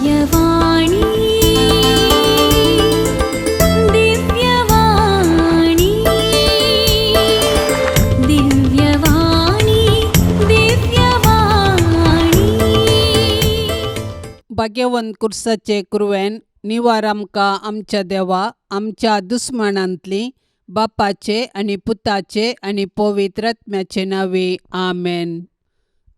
दिव्यवाणी, दिव्यवाणी, दिव्यवाणी, दिव्यवाणी. भाग्यवंत कुर्साचे कुरवेन निवार आमकां आमच्या देवा आमच्या दुस्मानांतली बापाचे आनी पुताचे आनी पवित्र आत्म्याचे नांवे आमेन.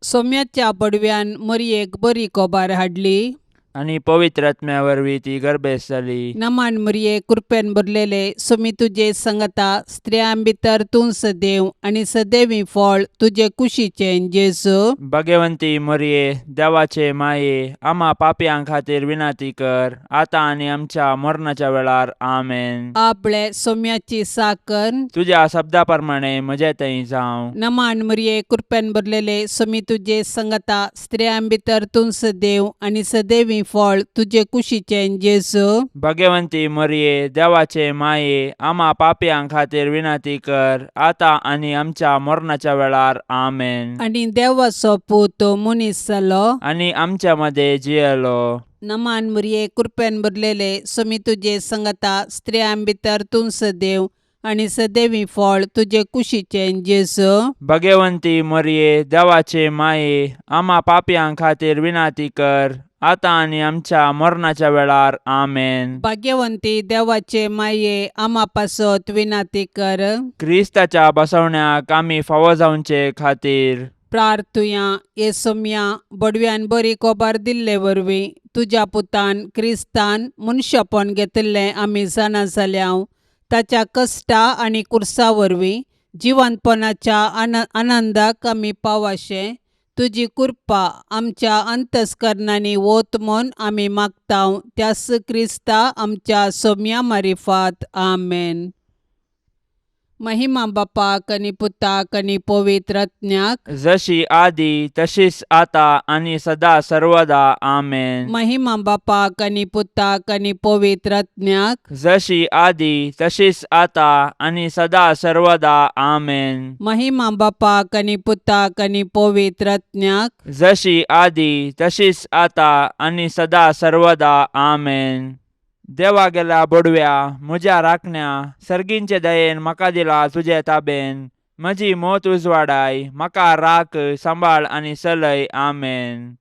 सोम्याच्या बडव्यान मरयेक बरी कोबार हाडली आनी पवित्र आत्म्या वरवीं ती गर्भेस्त जाली. नमान मरये, कृपेन भरलेले, सोमी तुजे संगता, स्त्रियां भितर तूं सदैव आनी सदैवी फळ तुजे कुशीचें जेजू. भगवंती मरये, देवाचे माये, आमा पापयां खातीर विनंती कर, आतां आनी आमच्या मरणाच्या वेळार. आमेन. आपले सोम्याची साकर तुज्या शब्दा प्रमाणे म्हजे थंय जावं. नमान मरये, कृपेन भरलेले, सोमी तुजे संगता, स्त्रियां भितर तूं सदैव आनी सदैवी फळ तुजे कुशीचें जेजू. भगवंती मरये, देवाचे माये, आमा पापयां खातीर विनंती कर, आतां आनी आमच्या मरणाच्या वेळार. आमेन. आनी देवाचो पूत मनीस जालो आनी आमच्या मदें जियेलो. नमान मरये, कृपेन भरलेले, सोमी तुजे संगता, स्त्रियां भितर तूं सदैव आनी सदैवी फळ तुजे कुशीचें जेजू. भगवंती मरये, देवाचे माये, आमा पापयां खातीर विनंती कर, आतां आनी आमच्या मरणाच्या वेळार. आमेन. भाग्यवंती देवाचे माये, आमा पासत विनंती कर. क्रिस्ताच्या बसवण्याक आमी फावो जावचे खातीर प्रार्थुया. ये सोम्या, बडव्यान बरी कोबार दिल्ले वरवीं तुज्या पुतान क्रिस्तान मनशापण घेतिल्लें आमी जाणा जाल्या. ताच्या कश्टा आनी कुर्सा वरवीं जिवंतपणाच्या आनंदाक आमी पावाशें तुजी कृपा आमच्या अंतस्करणांनी वत म्हूण आमी मागता, त्यास क्रिस्ता आमच्या सोम्या मारिफात. आमेन. महिमा बापाक आनी पुताक आनी पवित्र आत्म्याक. जशी आदी तशीच आता आनी सदा सर्वदा. आमेन. महिमा बापाक आनी पुताक आनी पवित्र आत्म्याक. जशी आदी तशीच आता आनी सदा सर्वदा. आमेन. महिमा बापाक आनी पुताक आनी पवित्र आत्म्याक. जशी आदी तशीच आता आनी सदा सर्वदा. आमेन. देवा गेल्या बोडव्या म्हज्या राखण्या, सर्गींचे दयेन म्हाका दिला तुजे ताबेन. म्हजी मोत उजवाडाय, म्हाका राख, सांबाळ आनी चलय. आमेन.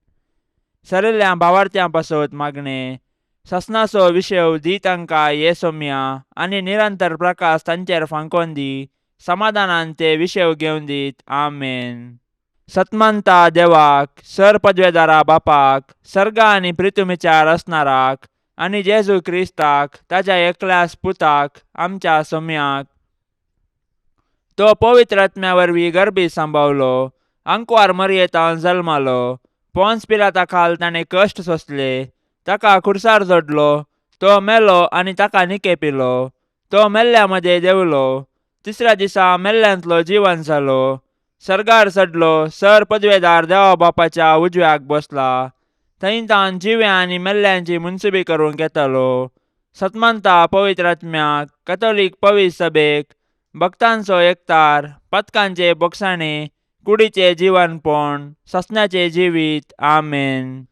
सरिल्ल्या भावार्थ्यां पासत मागणें. ससनाचो विशय दी तांकां ये सोम्या आनी निरंतर प्रकाश तांचेर फांकोन दी. समाधानान ते विशय घेवन दीत. आमेन. सतमंता देवाक, सर पदवेदारा बापाक, सर्गा आनी प्रितुमीच्या रचणाराक आनी जेजू क्रिस्ताक ताज्या एकल्याच पुताक आमच्या सोम्याक, तो पवित्र आत्म्या वरवीं गर्भी सांबावलो, आंकवार मरयेतान जल्मालो, पोन्स पिलाता खाल ताणें कश्ट सोंसले, ताका खुर्सार जोडलो, तो मेलो आनी ताका निकेपिलो, तो मेल्ल्या मदें देंवलो, तिसऱ्या दिसा मेल्ल्यांतलो जिवन जालो, सर्गार चडलो, सर पदवेदार देवा बापाच्या उजव्याक बसला, थंय तान जिव्या आनी मेल्ल्यांची मुनसुबी करूंक येतालो. सतमंता पवित्र आत्म्याक, कथोलीक पवित्र सभेक, भक्तांचो एकतार, पथकांचे बोगसाणे, कुडीचे जिवनपण, ससनाचें जिवीत. आमेन.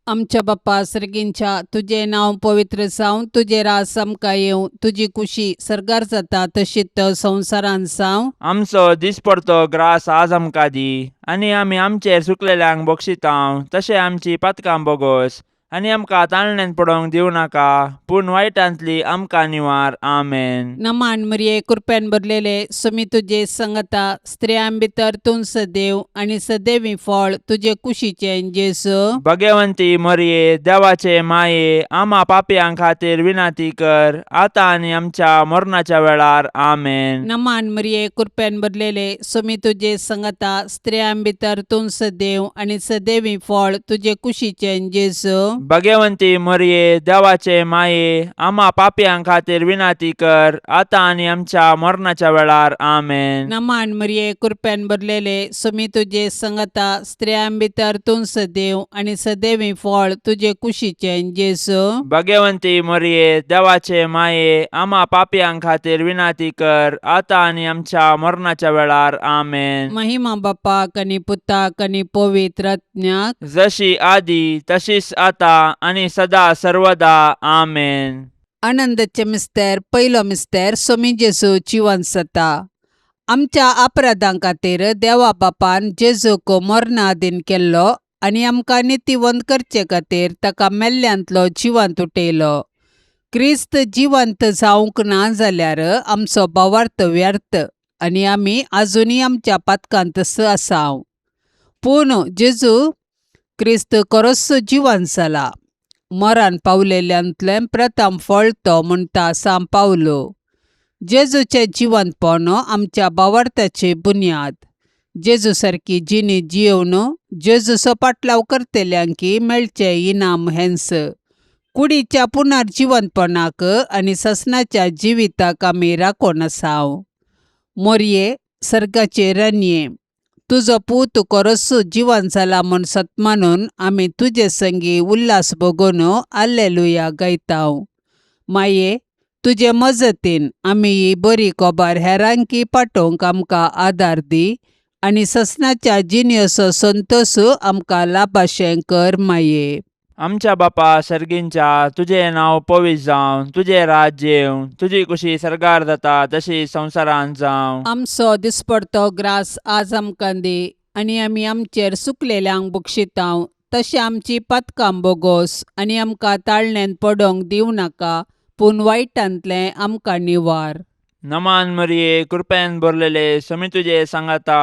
आमच्या बाप्पा सर्गींच्या, तुजें नांव पवित्र जावं, तुजें राज आमकां येवं, तुजी कुशी सर्गार जाता तशीच संवसारांत जावं. आमचो दिसपडतो ग्रास आज आमकां दी आनी आमी आमचेर चुकलेल्यांक बक्षितांव तशें आमची पातकां बोगोस आनी आमकां ताळण्यान पडोवंक दिवं नाका, पूण वायटांतली आमकां निवार. आमेन. नमान मरिये, कृपेन भरलेले, सुमी तुजे संगता, स्त्रियां भितर तूं सदैव आनी सदैवी फळ तुजे कुशीचें जेजू. भगवंती मरिये, देवाचे माये, आमा पापयां खातीर विनंती कर, आतां आनी आमच्या मरणाच्या वेळार. आमेन. नमान मरिये, कृपेन भरलेले, सुमी तुजे संगता, स्त्रियां भितर तूं सदैव आनी सदैवी फळ तुजे कुशीचें जेजू. भगवंती मरिये, देवाचे माये, आमा पापयां खातीर विनंती कर, आतां आनी आमच्या मरणाच्या वेळार. आमेन. नमान मरिये, कृपेन भरलेले, सुमी तुजे संगता, स्त्रियां भितर तूं सदैव आनी सदैवी फळ तुजे कुशीचें जेजू. भगवंती मरिये, देवाचे माये, आमा पापयां खातीर विनंती कर, आतां आनी आमच्या मरणाच्या वेळार. आमेन. महिमा बापाक आनी पुताक आनी पवित्र आत्म्याक. जशी आदी तशीच आता आतां आनी सदा सर्वदा. आमेन. आनंदाचे मिस्तेर. पयलो मिस्तेर, सोमी जेजू जिवन जाता. आमच्या अपराधां खातीर देवा बापान जेजूक मरणाधीन केल्लो आनी आमकां नितीवंत करचे खातीर ताका मेल्ल्यांतलो जिवंत उठयलो. क्रिस्त जिवंत जावंक ना जाल्यार आमचो भावार्थ व्यर्थ आनी आमी आजुनूय आमच्या पातकांतच आसा. पूण जेजू क्रिस्त खरोच जिवंत जाला, मरण पावलेल्यांतलें प्रथम फळ तो म्हणटा सांव पावलो. जेजूचें जिवंतपण आमच्या भावार्थाची बुन्याद. जेजू सारकी जिणी जियोवन जेजूचो पाटलाव करतल्यांकी मेळचें इनाम हेंच. कुडीच्या पुनर्जिवंतपणाक आनी ससनाच्या जिविताक आमी राखून आसाव. मोरये, सर्गाचे राणये, तुजो पूत खरोच जिवन जाला म्हूण सत मानून आमी तुजे संगी उल्हास भोगून आल्लेलुया गायताव. माये, तुजे मजतीन आमी ही बरी खबर हेरांकी पाठोवंक आमकां आदार दी आनी ससनाच्या जिणेचो संतोश आमकां लाभाशें कर माये. आमच्या बापा सर्गींच्या, तुजें नांव पवित्र जावं, तुजें राज्य येवं, तुजी कुशी सर्गार जाता तशी संवसारांत जावं. आमचो दिसपडतो ग्रास आज आमकां दी आनी आमी आमचेर सुकलेल्यांक बक्षितांव तशें आमची पातकां बोगोस आनी आमकां ताळण्यांत पडोंक दिवं नाका, पूण वायटांतलें आमकां निवार. नमान मरिये, कृपेन भरलेले, समी तुजे सांगाता,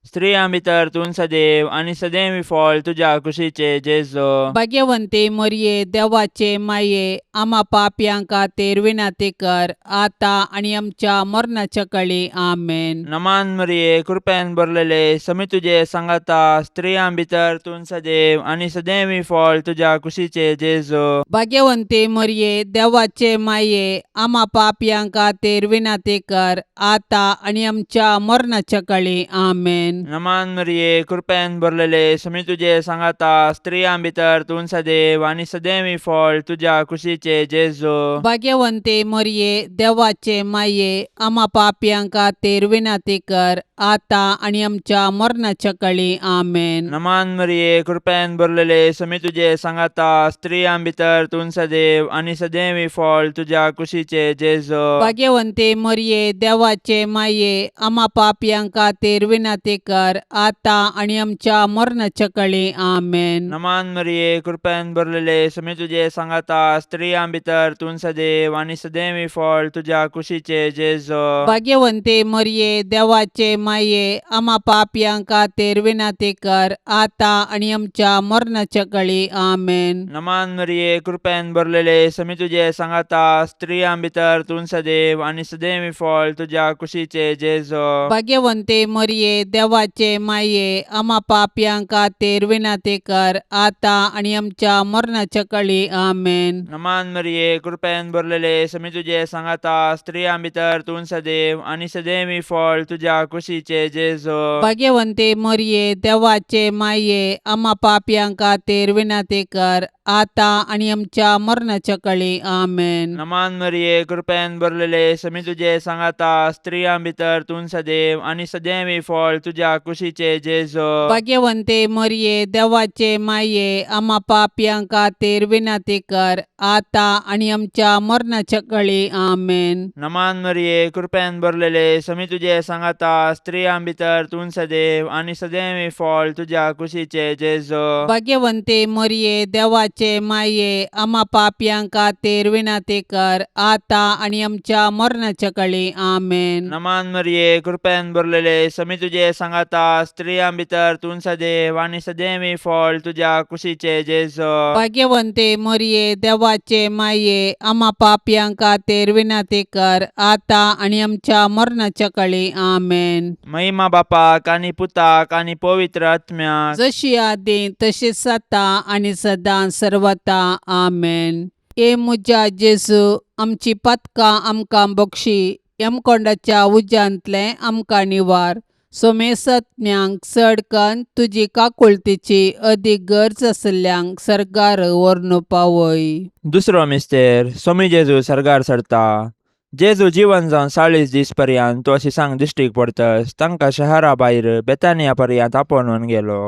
स्त्रियां भितर तूं सदैव आनी सदैव फळ तुज्या कुशीचे जेजू. भाग्यवंती मरये, देवाचे माये, आमा पापयां खातीर विनंती कर आतां आनी आमच्या मरणाच्या कळी. आमेन. नमान मरिये, कृपेन भरलेले, समी तुजे सांगाता, स्त्रियां भितर तूं सदैव आनी सदैव फळ तुज्या कुशीचे जेजू. भाग्यवंती मरये, देवाचे माये, आमा पापयां खातीर विनंती कर आतां आनी आमच्या मरणाच्या कळी. आमेन. नमान मरिये, कृपेन भरलेले, समी तुजे सांगाता, स्त्रियां भितर तूं सदैव आनी सदैव फळ तुज्या कुशीचे जेजू. भाग्यवंती मरये, देवाचे माये, आमा पापयां खातीर विनंती कर आतां आनी आमच्या मरणाच्या कळी. आमेन. नमान मरिये, कृपेन भरलेले, समी तुजे सांगाता, स्त्रियां भितर तूं सदैव आनी सदैव फळ तुज्या कुशीचे जेजू. भाग्यवंती मरये, देवाचे माये, आमा पापयां खातीर विनंती कर आतां आनी आमच्या मरणाच्या कळी. आमेन. नमान मरिये, कृपेन भरलेले, समी तुजे सांगाता, स्त्रियां भितर तूं सदैव आनी सदैव फळ तुज्या कुशीचे जेजू. भाग्यवंती मरये, देवाचे माये, आमा पापयां खातीर विनंती कर आतां आनी आमच्या मरणाच्या कळी. आमेन. नमान मरिये, कृपेन भरलेले, समी तुजे सांगाता, स्त्रियां भितर तूं सदैव आनी सदैव फळ तुज्या कुशीचे जेजू. भाग्यवंती मरये, देवाचे माये, आमा पापयां खातीर विनंती कर आतां आनी आमच्या मरणाच्या कळी. आमेन. नमान मरिये, कृपेन भरलेले, समी तुजे सांगाता, स्त्रियां भितर तूं सदैव आनी सदैव फळ तुज्या कुशीचे जेजू. भाग्यवंती मरये, देवाचे माये, आमा पापयां खातीर विनंती कर आतां आनी आमच्या मरणाच्या कळी. आमेन. नमान मरिये, कृपेन भरलेले, समी तुजे सांगाता, स्त्रियां भितर तूं सदैव आनी सदैव फळ तुज्या कुशीचे जेजू. भाग्यवंती मरये, देवाचे माये, आमा पापयां खातीर विनंती कर आतां आनी आमच्या मरणाच्या कळी. आमेन. नमान मरिये, कृपेन भरलेले, समी तुजे सांगाता, स्त्रियां भितर तूं सदैव आनी सदैव फळ तुज्या कुशीचे जेजू. भाग्यवंती मरये, देवाचे माये, आमा पापयां खातीर विनंती कर आतां आनी आमच्या मरणाच्या कळी. आमेन. नमान मरिये, कृपेन भरलेले, समी तुजे सांगाता, स्त्रियां भितर तूं सदैव आनी सदैव फळ तुज्या कुशीचे जेजू. भाग्यवंती मरये, देवाचे माये, आमा पापयां खातीर विनंती कर आतां आनी आमच्या मरणाच्या कळी. आमेन. महिमा बापाक आनी पुताक आनी पवित्र आत्म्याक, जशी आदी तशीच आतां आनी सदां सर्वता. आमेन. ए म्हज्या जेजू, आमची पातकां आमकां बक्षी, यमकोंडाच्या उज्यांतलें आमकां निवार, सोमेसत्म्यांक चड कन्न तुजी काकुळतीची अदीक गरज आशिल्ल्यांक सर्गार व्हरून पावय. दुसरो मिस्तेर, सोमी जेजू सर्गार सरता. जेजू जिवन जावन 40 दीस पर्यंत तो शिसांक दिश्टीक पडतस तांकां शहरा भायर बेतानिया पर्यंत आपोवन गेलो.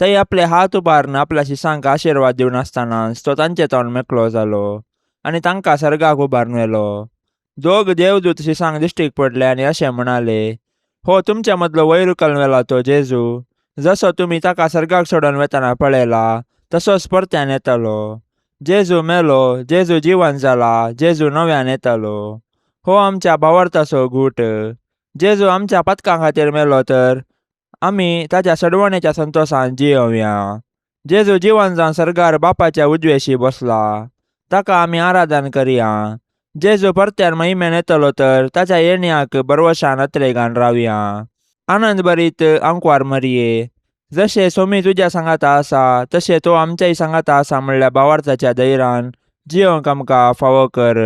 थंय आपले हात उबारून आपल्या शिसांक आशिर्वाद दिवन आसतनाच तो तांचे तोंड मेकळो जालो आनी तांकां सर्गाक उबारून व्हेलो. दोग देवदूत शिसांक दिश्टीक पडले आनी अशें म्हणाले, हो तुमच्या मदलो वयर उखलून व्हेला तो जेजू, जसो तुमी ताका सर्गाक सोडून वेतना पळयला तसोच परत्यान येतलो. जेजू मेलो, जेजू जिवन जाला, जेजू नव्यान येतलो. हो आमच्या भावार्थाचो गूट. जेजू आमच्या पातकां खातीर मेलो तर आमी ताच्या सडवणेच्या संतोशान जियोवया. जेजू जिवन जावन सर्गार बापाच्या उजवेशी बसला, ताका आमी आराधन करया. जेजू परत्यान महिमेन येतलो तर ताच्या येण्याक बरवशान अत्रेगान रावया. आनंद भरीत आंकवार मरये, जशें सोमी तुज्या सांगाता आसा तशें तो आमच्याय सांगाता आसा म्हणल्या भावार्थाच्या धैरान जियोंक आमकां फावो कर.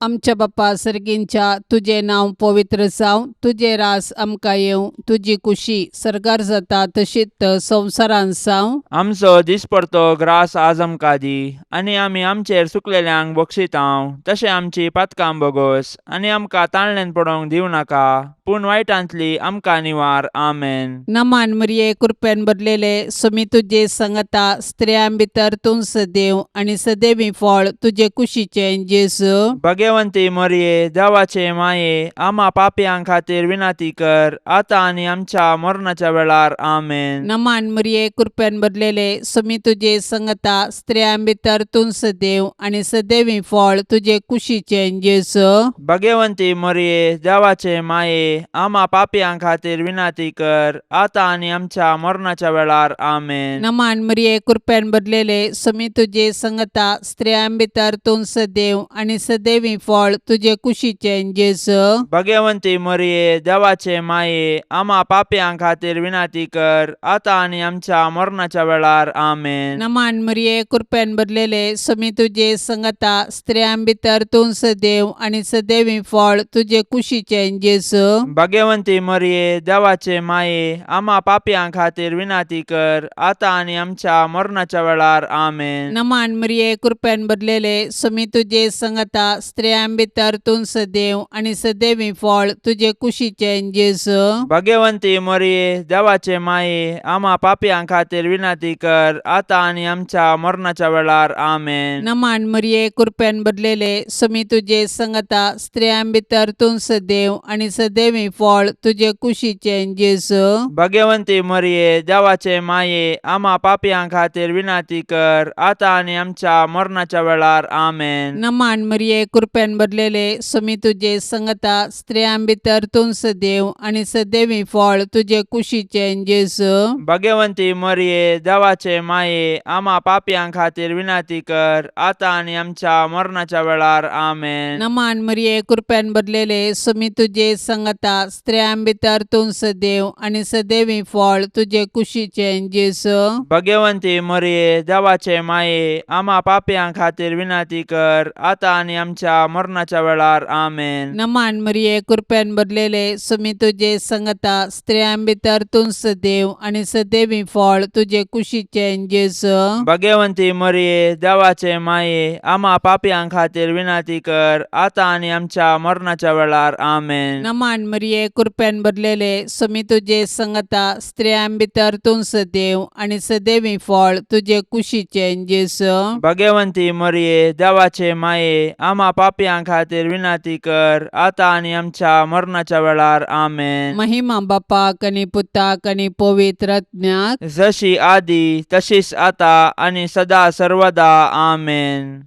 आमच्या बाप्पा सर्गींच्या, तुजें नांव पवित्र जावं, तुजें रास आमकां येवं, तुजी कुशी सर्गार जाता तशीच संवसारांत जावं. आमचो दिसपडतो ग्रास आज आमकां दी आनी आमी आमचेर सुकलेल्यांक बक्षितांव तशें आमची पातकां बोगोस आनी आमकां ताळण्यान पडोवंक दिवं नाका, पूण वायटांतली आमकां निवार. आमेन. नमान मरिये, कृपेन भरलेले, सुमी तुजे संगता, स्त्रियां भितर तूं सदैव आनी सदैवी फळ तुजे कुशीचें जेजू. भगवंती मरये, देवाचे माये, आमा पापयां खातीर विनंती कर, आतां आनी आमच्या मरणाच्या वेळार. आमेन. नमान मरिये, कृपेन भरलेले, सुमी तुजे संगता, स्त्रियां भितर तूं सदैव आनी सदैवी फळ तुजे कुशीचें जेजू. भगवंती मरये, देवाचे माये, आमा पापयां खातीर विनंती कर, आतां आनी आमच्या मरणाच्या वेळार. आमेन. नमान मरिये, कृपेन भरलेले, सुमी तुजे संगता, स्त्रियां भितर तूं सदैव आनी सदैवी फळ तुजे कुशीचें जेजू. भगवंती मरये, देवाचे माये, आमा पापयां खातीर विनंती कर, आतां आनी आमच्या मरणाच्या वेळार. आमेन. नमान मरिये, कृपेन भरलेले, सुमी तुजे संगता, स्त्रियां भितर तूं सदैव आनी सदैवी फळ तुजे कुशीचें जेजू. भगवंती मरये, देवाचे माये, आमा पापयां खातीर विनंती कर, आतां आनी आमच्या मरणाच्या वेळार. आमेन. नमान मरिये, कृपेन भरलेले, सुमी तुजे संगता, स्त्रियां भितर तूं सदैव आनी सदैवी फळ तुजे कुशीचें जेजू. भगवंती मरये, देवाचे माये, आमा पापयां खातीर विनंती कर, आतां आनी आमच्या मरणाच्या वेळार. आमेन. नमान मरिये, कृपेन भरलेले, सुमी तुजे संगता, स्त्रियां भितर तूं सदैव आनी सदैवी फळ तुजे कुशीचें जेजू. भगवंती मरये, देवाचे माये, आमा पापयां खातीर विनंती कर, आतां आनी आमच्या मरणाच्या वेळार. आमेन. नमान मरिये, कृपेन भरलेले, सुमी तुजे संगता, स्त्रियां भितर तूं सदैव आनी सदैवी फळ तुजे कुशीचें जेजू. भगवंती मरये, देवाचे माये, आमा पापयां खातीर विनंती कर, आतां आनी आमच्या मरणाच्या वेळार. आमेन. नमान मरिये, कृपेन भरलेले, सुमी तुजे संगता, स्त्रियां भितर तूं सदैव आनी सदैवी फळ तुजे कुशीचें जेजू. भगवंती मरये, देवाचे माये, आमा पापयां खातीर विनंती कर, आतां आनी आमच्या मरणाच्या वेळार. आमेन. नमान मरिये, कृपेन भरलेले, सुमी तुजे संगता, स्त्रियां भितर तूं सदैव आनी सदैवी फळ तुजे कुशीचें जेजू. भगवंती मरये, देवाचे माये, आमा पापयां खातीर विनंती कर, आतां आनी आमच्या मरणाच्या वेळार. आमेन. नमान मरिये, कृपेन भरलेले, सुमी तुजे संगता, स्त्रियां भितर तूं सदैव आनी सदैवी फळ तुजे कुशीचें जेजू. भगवंती मरये, देवाचे माये, आमा पापयां खातीर विनंती कर, आतां आनी आमच्या मरणाच्या वेळार. आमेन. महिमा बापाक आनी पुताक आनी पवित्र आत्म्याक, जशी आदी तशीच आता आनी सदा सर्वदा. आमेन.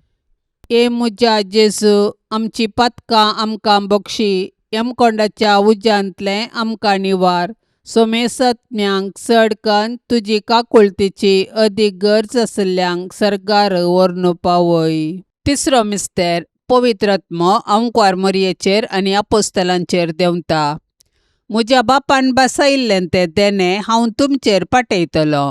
ए म्हज्या जेजू, आमची पातकां आमकां बक्षी, यमकोंडाच्या उज्यांतलें आमकां निवार, सोमेसत्म्यांक चड कन्न तुजी काकुळतीची अदीक गरज आशिल्ल्यांक सर्गार व्हरून पावय. तिसरो मिस्तेर, पवित्र आत्मो आंकवार मरयेचेर आनी आपोस्तलांचेर देंवता. म्हज्या बापान बसयिल्लें तें देणें हांव तुमचेर पाठयतलो,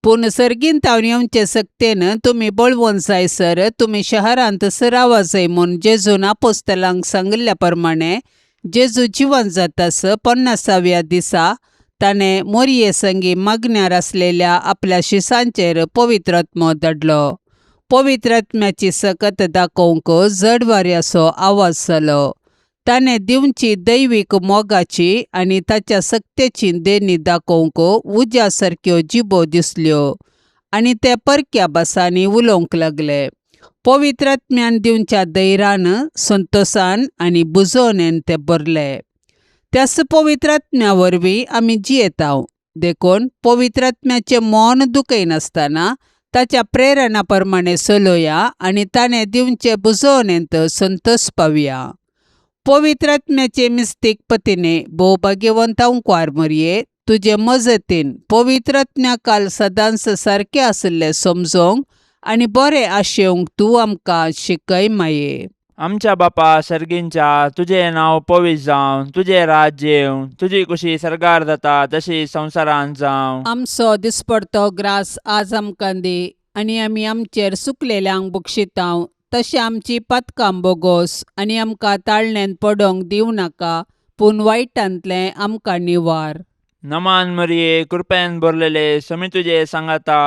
पूण सर्गींत हांव येवचे सक्तेन तुमी बळवंत जायसर तुमी शहरांत सरावा जाय म्हूण जेजून आपोस्तलांक सांगिल्ल्या प्रमाणे, जेजू जिवन जातास 50व्या दिसा ताणें मोरये संगी मागण्यार आसलेल्या आपल्या शिसांचेर पवित्र आत्मो धाडलो. पवित्र आत्म्याची सकत दाखोवंक जड वाऱ्याचो आवाज जालो. ताणें दिवची दैवीक मोगाची आनी ताच्या सक्तेची देणी दाखोवंक उज्या सारक्यो जिबो दिसल्यो आनी ते परक्या भासांनी उलोवंक लागले. पवित्र आत्म्यान दिवच्या धैर्यान, संतोसान आनी बुजोवणेन ते भरले. त्याच पवित्र आत्म्या वरवीं आमी जियेतांव. देखून पवित्र आत्म्याचें मन दुखयनासतना ताच्या प्रेरणा प्रमाणें चलोया आनी ताणें दिवचे बुजोवणेंत संतोस पावया. पवित्र आत्म्याचे मिस्तीक पतीने भोव भाग्यवंत अंकवार मरये, तुजे मजतीन पवित्र आत्म्या काल सदांच सारकें आशिल्लें समजोंक आनी बरें आशेवंक तूं आमकां शिकय माये. आमच्या बापा सर्गींच्या, तुजें नांव पवित्र जावं, तुजें राज्य येवं, तुजी कुशी सर्गार जाता तशी संवसारांत जावं. आमचो दिसपडतो ग्रास आज आमकां दी आनी आमी आमचेर सुकलेल्यांक बक्षितांव तशें आमची पातकां बोगोस आनी आमकां ताळण्यांत पडोंक दिवं नाका, पूण वायटांतलें आमकां निवार. नमान मरिये, कृपेन भरलेले, समी तुजे सांगाता,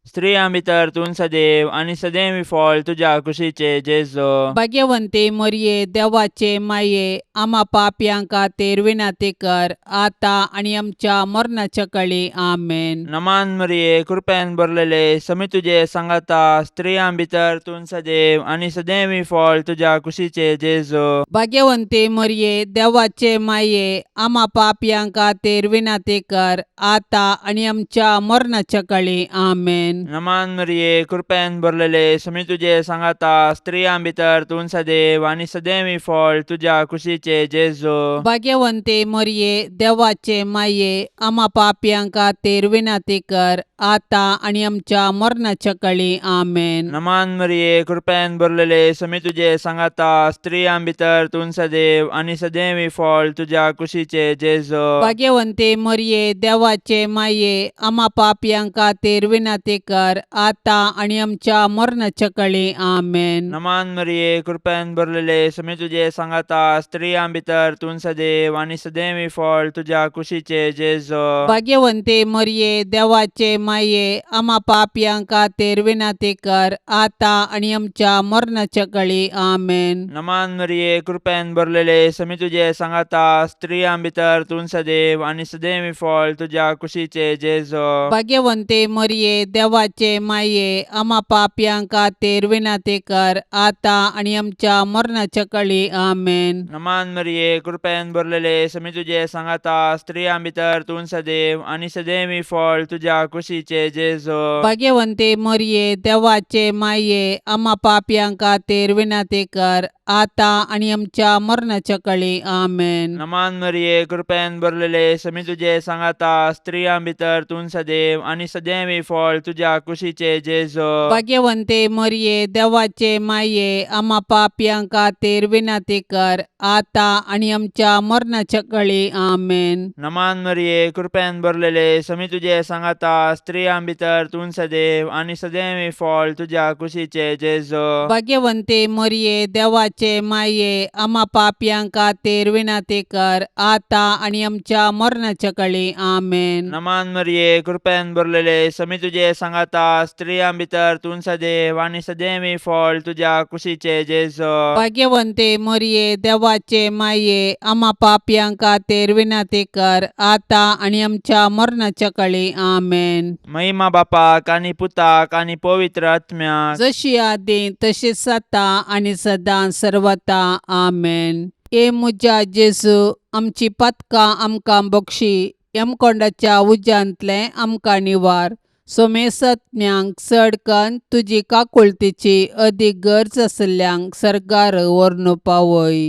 स्त्रियां भितर तूं सदैव आनी सदैव फळ तुज्या कुशीचे जेजो. भाग्यवंती मरये, देवाचे माये, आमा पापयां खातीर विनंती कर आतां आनी आमच्या मरणाच्या कळी. आमेन. नमान मरिये, कृपेन भरलेले, समी तुजे सांगाता, स्त्रियां भितर तूं सदैव आनी सदैव फळ तुज्या कुशीचे जेजो. भाग्यवंती मरये, देवाचे माये, आमा पापयां खातीर विनंती कर आतां आनी आमच्या मरणाच्या कळी. आमेन. नमान मरिये, कृपेन भरलेले, समी तुजे सांगाता, स्त्रियां भितर तूं सदैव आनी सदैव फळ तुज्या कुशीचे जेजो. भाग्यवंती मरये, देवाचे माये, आमा पापयां खातीर विनंती कर आतां आनी आमच्या मरणाच्या कळी. आमेन. नमान मरिये, कृपेन भरलेले, समी तुजे सांगाता, स्त्रियां भितर तूं सदैव आनी सदैव फळ तुज्या कुशीचे जेजो. भाग्यवंती मरये, देवाचे माये, आमा पापयां खातीर विनंती कर आतां आनी आमच्या मरणाच्या कळी. आमेन. नमान मरिये, कृपेन भरलेले, समी तुजे सांगाता, स्त्रियां भितर तूं सदैव आनी सदैव फळ तुज्या कुशीचे जेजो. भाग्यवंती मरये, देवाचे माये, आमा पापयां खातीर विनंती कर आतां आनी आमच्या मरणाच्या कळी. आमेन. नमान मरिये, कृपेन भरलेले, समी तुजे सांगाता, स्त्रियां भितर तूं सदैव आनी सदैव फळ तुज्या कुशीचे जेजो. भाग्यवंती मरये, देवाचे माये, आमा पापयां खातीर विनंती कर आतां आनी आमच्या मरणाच्या कळी. आमेन. नमान मरिये, कृपेन भरलेले, समी तुजे सांगाता, स्त्रियां भितर तूं सदैव आनी सदैव फळ तुज्या कुशीचे जेजो. भाग्यवंती मरये, देवाचे माये, आमा पापयां खातीर विनंती कर आतां आनी आमच्या मरणाच्या कळी. आमेन. नमान मरिये, कृपेन भरलेले, समी तुजे सांगाता, स्त्रियां भितर तूं सदैव आनी सदैव फळ तुज्या कुशीचे जेजो. भाग्यवंती मरये, देवाचे माये, आमा पापयां खातीर विनंती कर आतां आनी आमच्या मरणाच्या कळी. आमेन. नमान मरिये, कृपेन भरलेले, समी तुजे सांगाता, स्त्रियां भितर तूं सदैव आनी सदैव फळ तुज्या कुशीचे जेजो. भाग्यवंती मरये, देवाचे माये, आमा पापयां खातीर विनंती कर आतां आनी आमच्या मरणाच्या कळी. आमेन. नमान मरिये, कृपेन भरलेले, समी तुजे सांगाता, स्त्रियां भितर तूं सदैव आनी सदैव फळ तुज्या कुशीचे जेजो. भाग्यवंती मरये, देवाचे माये, आमा पापयां खातीर विनंती कर आतां आनी आमच्या मरणाच्या कळी. आमेन. महिमा बापाक आनी पुताक आनी पवित्र आत्म्याक, जशी आदी तशीच आतां आनी सदां सर्वता. आमेन. ए म्हज्या जेजू, आमची पातकां आमकां बक्षी, यमकोंडाच्या उज्यांतलें आमकां निवार, सोमेसत्म्यांक चड कन्न तुजी काकुळतीची अदीक गरज आशिल्ल्यांक सर्गार व्हरून पावय.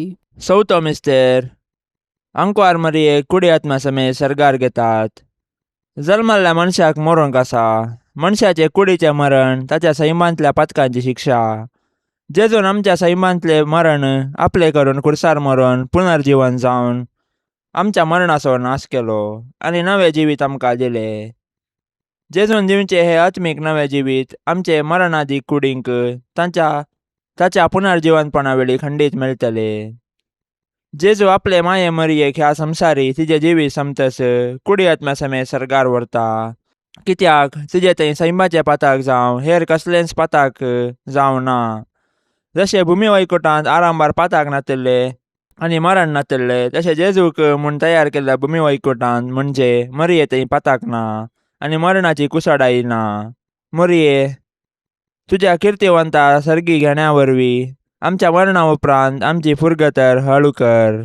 चवथो मिस्तेर. आंकवार मरियेक कुडी आत्मा समेत सर्गार घेतात. जल्मल्ल्या मनशाक मरूंक आसा. मनशाचे कुडीचें मरण ताच्या सैमांतल्या पातकांची शिक्षा. जेजून आमच्या सैमांतलें मरण आपलें करून खुर्सार मरून पुनर्जिवन जावन आमच्या मरणाचो नाश केलो आनी नवें जिवीत आमकां दिलें. जेजून दिवचें हें आत्मीक नवें जिवीत आमचे मरणादी कुडींक तांच्या ताच्या पुनर्जिवनपणा वेळी खंडीत मेळटलें. जेजू आपले माये मरियेक ह्या संवसारी तिजें जिवीत समतस कुडी आत्म्या समेत सर्गार व्हरता, कित्याक तिजें थंय सैमाचें पाताक जावं हेर कसलेंच पाताक जावं ना. जशें भुमी वैकुटांत आरंभार पाताक नातिल्लें आनी मरण नातल्ले तशें जेजूक म्हूण तयार केल्ल्या भूमी वैकुटान म्हणजे मरिये थंय पाताक ना आनी मरणाची कुसाडाय ना. मरिये, तुज्या किर्तिवंता सर्गी घेण्या वरवीं आमच्या मरणा उपरांत आमची फुरगतर हळू कर.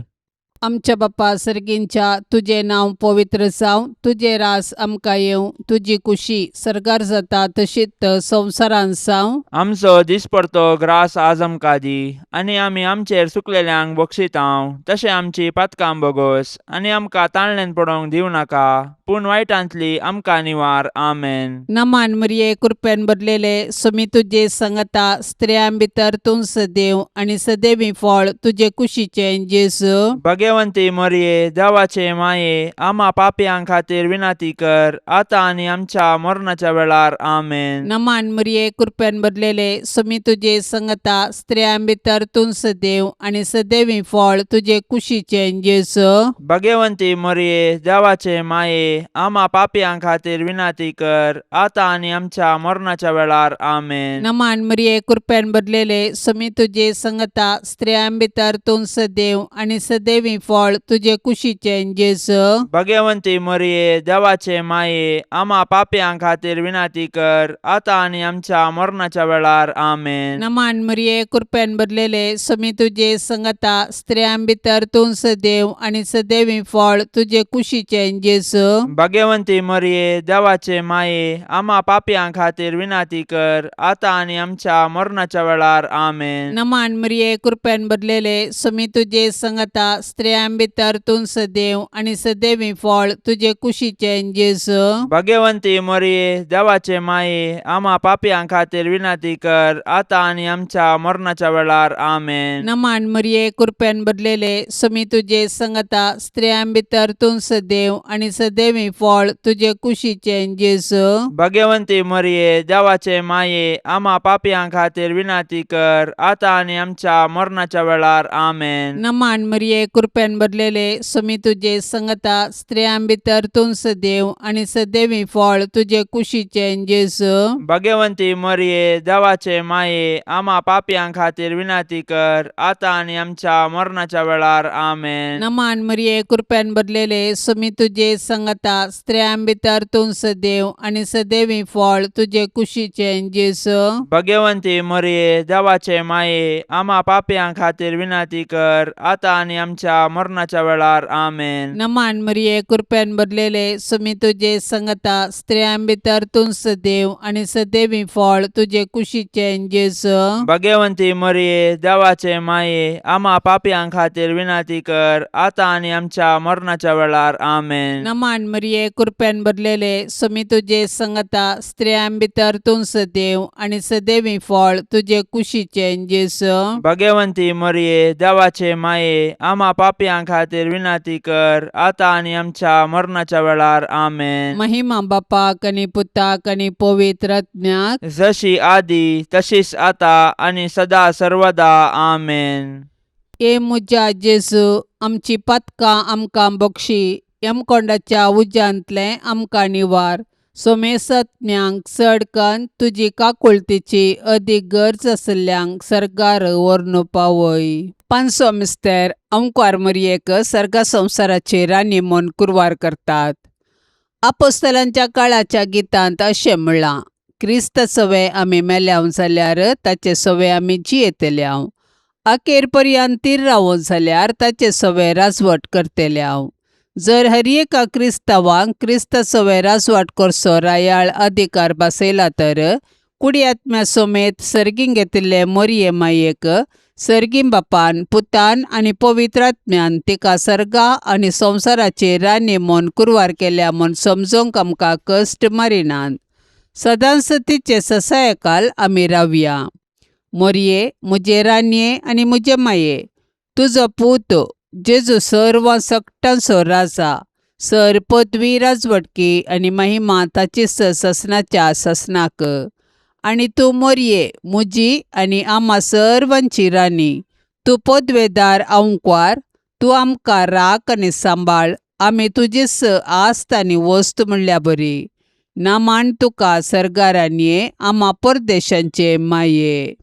आमच्या बापा सर्गींच्या तुजें नांव पवित्र जावं, तुजें रास आमकां येवं, तुजी कुशी सर्गार जाता तशीच संवसारांत जावं. आमचो दिसपडतो ग्रास आज आमकां दी आनी आमी आमचेर सुकलेल्यांक बक्षितांव तशें आमची पातकां बोगोस आनी आमकां ताणल्यान पडोवंक दिवं नाका पूण वायटांतली आमकां निवार. आमेन. नमान मरिये, कृपेन भरलेले, सुमी तुजे संगता, स्त्रियां भितर तूं सदैव आनी सदैवी फळ तुजे कुशीचें जेजू. भगवंती मरिये, देवाचे माये, आमा पापयां खातीर विनंती कर आतां आनी आमच्या मरणाच्या वेळार. आमेन. नमान मरिये, कृपेन भरलेले, सुमी तुजे संगता, स्त्रियां भितर तूं सदैव आनी सदैवी फळ तुजे कुशीचें जेजू. भगवंती मरिये, देवाचे माये, आमा पापयां खातीर विनंती कर आतां आनी आमच्या मरणाच्या वेळार. आमेन. नमान मरिये, कृपेन भरलेले, सुमी तुजे संगता, स्त्रियां भितर तूं सदैव आनी सदैवी फळ तुजे कुशीचें जेजू. भगवंती मरिये, देवाचे माये, आमा पापयां खातीर विनंती कर आतां आनी आमच्या मरणाच्या वेळार. आमेन. नमान मरिये, कृपेन भरलेले, सुमी तुजे संगता, स्त्रियां भितर तूं सदैव आनी सदैवी फळ तुजे कुशीचें जेजू. भगवंती मरिये, देवाचे माये, आमा पापयां खातीर विनंती कर आतां आनी आमच्या मरणाच्या वेळार. आमेन. नमान मरिये, कृपेन भरलेले, सुमी तुजे संगता, स्त्रियां भितर तूं सदैव आनी सदैवी फळ तुजे कुशीचें जेजू. भगवंती मरिये, देवाचे माये, आमा पापयां खातीर विनंती कर आतां आनी आमच्या मरणाच्या वेळार. आमेन. नमान मरिये, कृपेन भरलेले, सुमी तुजे संगता, स्त्रियां भितर तूं सदैव आनी सदैवी फळ तुजे कुशीचें जेजू. भगवंती मरिये, देवाचे माये, आमा पापयां खातीर विनंती कर आतां आनी आमच्या मरणाच्या वेळार. आमेन. नमान मरिये, कृपेन भरलेले, सुमी तुजे संगता, स्त्रियां भितर तूं सदैव आनी सदैवी फळ तुजे कुशीचें जेजू. भगवंती मरिये, देवाचे माये, आमा पापयां खातीर विनंती कर आतां आनी आमच्या मरणाच्या वेळार. आमेन. नमान मरिये, कृपेन भरलेले, सुमी तुजे संगता, स्त्रियां भितर तूं सदैव आनी सदैवी फळ तुजे कुशीचें जेजू. भगवंती मरिये, देवाचे माये, आमा पापयां खातीर विनंती कर आतां आनी आमच्या मरणाच्या वेळार. आमेन. नमान मरिये, कृपेन भरलेले, सुमी तुजे संगता, स्त्रियां भितर तूं सदैव आनी सदैवी फळ तुजे कुशीचें जेजू. भगवंती मरिये, देवाचे माये, आमा पापयां खातीर विनंती कर आतां आनी आमच्या मरणाच्या वेळार. आमेन. नमान मरिये, कृपेन भरलेले, सुमी तुजे संगता, स्त्रियां भितर तूं सदैव आनी सदैवी फळ तुजे कुशीचें जेजू. भगवंती मरिये, देवाचे माये, आमा पापयां खातीर विनंती कर आतां आनी आमच्या मरणाच्या वेळार. आमेन. महिमा बापाक आनी पुताक आनी पवित्र आत्म्याक. जशी आदी तशीच आता आनी सदा सर्वदा. आमेन. ए म्हज्या जेजू, आमची पातकां आमकां बक्षी, यमकोंडाच्या उज्यांतलें आमकां निवार, सोमेसत्म्यांक चड कन्न तुजी काकुळतीची अदीक गरज आशिल्ल्यांक सर्गार व्हरून पावय. पांचसो मिस्तेर अंकवार मरयेक सर्गा संवसाराची राणी म्हूण कुरवार करतात. आपोस्तलांच्या काळाच्या गितांत अशें म्हणलां, क्रिस्त सवे आमी मेल्याव जाल्यार ताचे सवे आमी जियेतल्याव, अखेर पर्यंत तीर रावो जाल्यार ताचे सवे राजवट करतल्याव. जर हर एका क्रिस्तांवांक क्रिस्त सवे राजवाट करचो रायाळ अधिकार बसयला तर कुडी आत्म्या समेत सर्गीं घेतिल्ले मोरये मायेक सर्गीं बापान, पुतान आनी पवित्र आत्म्यान तिका सर्गा आनी संवसाराची राणी म्हूण कुरवार केल्या म्हूण समजूंक आमकां कश्ट मारिनात. सदांच तिचे ससायकाल आमी रावया. मोरये, म्हजे राणये आनी म्हजे माये, तुजो पूत जेजू सर्व सकटांचो राजा, सर पदवी, राजवटकी आनी महिमा ताची ससनाच्या ससनाक. आनी तूं मोरये, म्हजी आनी आमा सर्वांची राणी, तूं पदवेदार आंकवार, तूं आमकां राख आनी सांबाळ, आमी तुजीच आस्त आनी वस्त म्हणल्या बरी. नामान तुका सर्गारानये, आमा परदेशांचे माये.